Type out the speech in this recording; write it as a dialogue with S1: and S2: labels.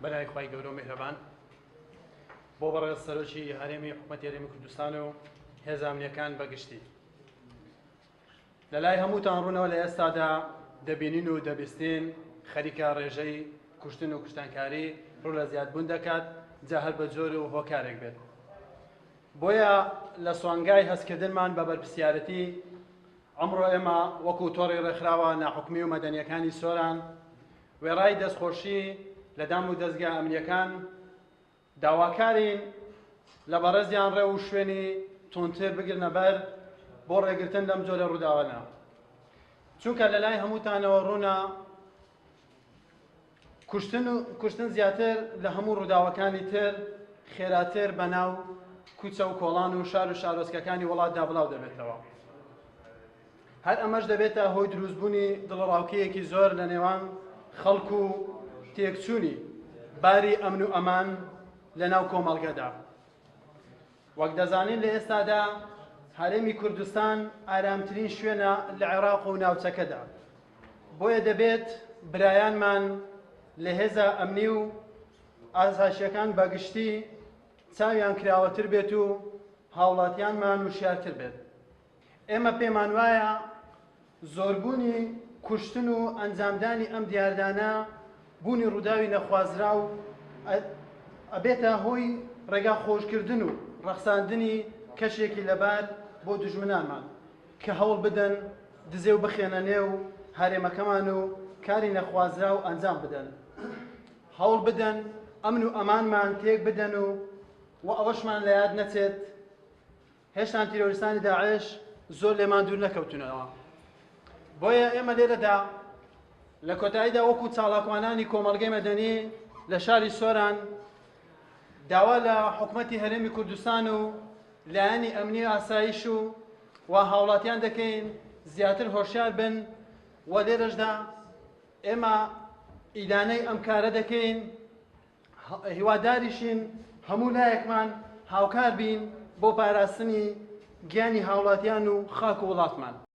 S1: بەناوی خوای گەورە و میهرەبان بۆ بەڕێز سەرۆکی هەرێمی حکومەتی هەرێمی کوردستان و هێزە ئەمنیەکان بە گشتی لە لای هەمووتان ڕوونەوە لە ئێستادا دەبینین و دەبیستین خەریکە ڕێژەی کوشتن و کوشتانکاری ڕوو لە زیادبوون دەکات جا هەر بە جۆر و هۆکارێک بێت بۆیە لە سۆنگای هەستکردنمان بە بەرپرسیارەتی ئەمڕۆ ئێمە وەکو تۆڕی ڕێکخراوە ناحکومی و مەدەنیەکانی سۆران وێڕای دەستخۆشی لە دام و دەزگا ئەمنیەکان، داواکارین لە بەڕێزیان ڕێ و شوێنی توندتر بگرنە بەر بۆ ڕێگرتن لەم جۆرە ڕووداوانە، چونکە لە لای هەمووتانەوە ڕوونە کوشتن و کوشتن زیاتر لە هەموو ڕووداوەکانی تر خێراتر بە ناو کوچە و کۆڵان و شار و شارۆچکەکانی وڵاتدا بڵاو دەبێتەوە. هەر ئەمەش دەبێتە هۆی دروستبوونی دڵەڕاوکێیەکی زۆر لە نێوان خەڵک و تێکچوونی باری ئەمن و ئەمان لە ناو کۆمەڵگەدا. وەک دەزانین لە ئێستادا هەرێمی کوردستان ئارامترین شوێنە لە عێراق و ناوچەکەدا، بۆیە دەبێت برایانمان لە هێزە ئەمنی و ئاسایشیەکان بە گشتی چاویان کراوەتر بێت و هاوڵاتیانمان وشیارتر بێت. ئێمە پێمانوایە زۆربوونی کوشتن و ئەنجامدانی ئەم دیاردانە بوونی ڕووداوی نەخوازراو ئەبێتە هۆی ڕێگا خۆشکردن و ڕەخساندنی کەشێکی لەبار بۆ دوژمنانمان کە هەوڵ بدەن دزێو بخێنە نێو هەرێمەکەمان و کاری نەخوازراو ئەنجام بدەن هەوڵ بدەن ئەمن و ئەمانمان تێک بدەن و و ئەوەشمان لە یاد نەچێت هێشتان تیرۆریستانی داعش زۆر لێمان دوور نەکەوتونەوە. بۆیە ئێمە لێرەدا لە کۆتاییدا وەکو چاڵاکوانانی کۆمەڵگەی مەدەنی لە شاری سۆران داوا لە حکومەتی هەرێمی کوردستان و لایەنی ئەمنی ئاسایش و و هاوڵاتیان دەکەین زیاتر هۆشیار بن و لێرەشدا ئێمە ئیدانەی ئەم کارە دەکەین هیواداریشین هەموو لایەکمان هاوکار بین بۆ پاراستنی گیانی هاوڵاتیان و خاک و وڵاتمان.